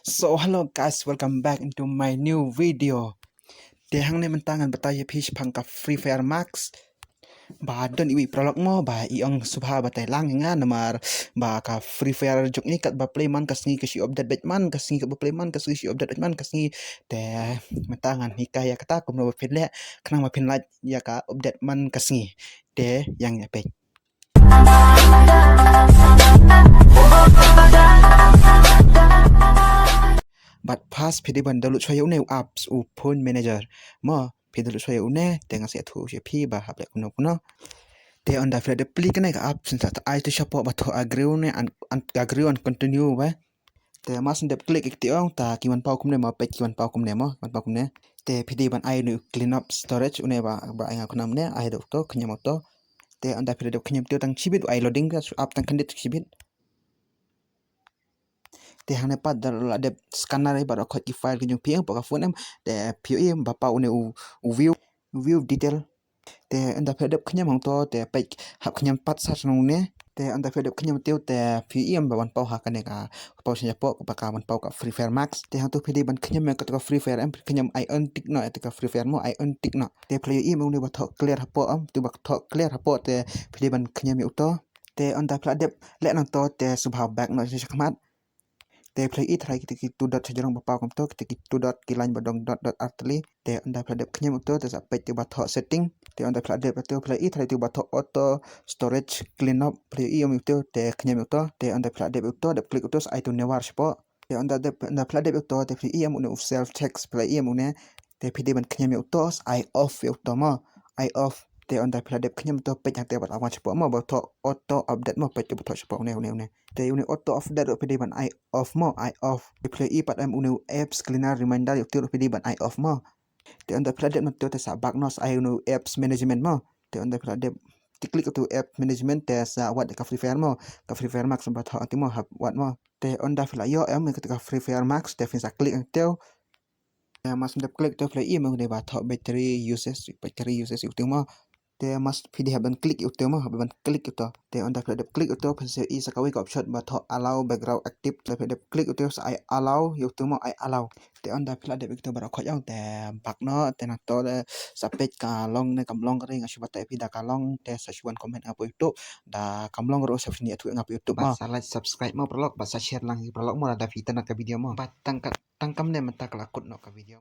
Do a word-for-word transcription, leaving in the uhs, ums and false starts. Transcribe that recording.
So hello guys, welcome back into my new video. Te hangne mynta ngan batai ïa phi shaphang ka Free Fire Max. Ba don iwei i paralok mo ba i ong sngewbha batai lang ïa nga namar ba ka Free Fire jong ngi katba play man ka sngi ka shu update beit man ka sngi, katba play man ka sngi shu update beit man ka sngi. Te mynta ngan hikai ïa kata kumno ba phin leh khnang ba phin lait ïa ka update man ka sngi. Te ïa ngi ïa peit. Bad first phi dei ban download shuwa ïa une u apps u Phone Manager. Mo, phi download shuwa ïa une, te nga sa ïathuh sha phi ba hap leh kumno kumno. Te ynda phi la dep plie kane ka app, phin sa ai tu shapoh ba thoh agree ne, un, un, agree and continue ba. Te mas dep click ïa kti ong, ta ki wan paw kumne mo, peit ki wan paw kumne mo, wan paw kumne. Te phi dei ban ai une u clean up storage, une ba, ba ai nga kumne, ai da uto, khñiam uto. Te ynda phi la dep khñiam te tang shibit, ai loading ka, app tang khyndiat shibit. Te hangne pat da la dep scanner ba da khot ki file ki jong phi hapoh ka phone em, te phi ïohi ba paw une u, u view, u view detail. Te ynda phi la dep khñiam hangto, te peit hap khñiam pat sa shnong ne. Te ynda phi la dep khñiam te, te phi ïohi em ba wan paw ha kane ka, paw sha shapoh ba ka wan paw ka Free Fire Max. Te hangto phi dei ban khñiam ïa kato ka Free Fire em, phi khñiam ai un tick noh, ïa kato ka Free Fire mo, ai un tick noh. Te phi la ïohi em une ba thoh clear hapoh em, tu ba thoh clear hapoh, te phi dei ban khñiam ïa uto. Te ynda phi la dep leh nangto, te sngewbha back noh sha khmat. Te phi la ïohi tharai kita ki two dot sha jrong ba paw kumto, kita ki two dot ki line ba dong dot dot artylli. Te ynda phi la dep khñiam uto, te sa peit tu ba thoh setting. Te ynda phi la dep uto, phi la ïohi tharai tu ba thoh auto storage clean up, phi la ïohi em uto, te khñiam uto. Te ynda phi la dep uto, dep click uto, sa ai tu never shapoh. Te ynda dep, ynda phi la dep uto, te phi la ïohi em une u self text, phi la ïohi em une. Te phi dei ban khñiam ïa uto, sa ai off ïa uto mo, ai off. Te ynda phi la dep khñiam uto, peit hangte ba la wan shapoh mo, ba thoh auto update mo, peit ba thoh shapoh une, une, une. Te une auto update ruh phi dei ban ai off mo, ai off. Te phi la ïohi pat em une u apps cleaner reminder, ïa uto ruh phi dei ban ai off mo. Te ynda phi la dep nangto te sa back noh sa ai une u apps management mo. Te ynda phi la dep, te click uto u apps management, te sa wad ka Free Fire mo, ka Free Fire Max ba thoh hangto mo, hap wad mo. Te ynda phi la ïoh em kato ka Free Fire Max, te phin sa click hangto. Te mas dep click uto phi la ïohi em une ba thoh battery usage, battery usage ïa uto mo. Te mas phi dei hap ban click ïa uto mo, hap ban click uto. Te ynda phi la dep click uto, phin sa ïohi sa kawei ka option ba thoh allow background active. Te phi la dep click uto sa ai allow ïa uto mo, ai allow. Te ynda phi la dep ïa uto baroh khoit ong, te back noh, te nangto te sa peit ka long ne kam long, ka ri nga shu batai phi da ka long, te sa shu wan comment nga hapoh YouTube, da kam long ruh sa phin ïathuh nga hapoh YouTube mo. Bad sa like, subscribe mo paralok, bad sa share lang ïa ki paralok mo lada phi itynnad ka video mo. Bad tang ka, tang kumne mynta ka la kut noh ka video.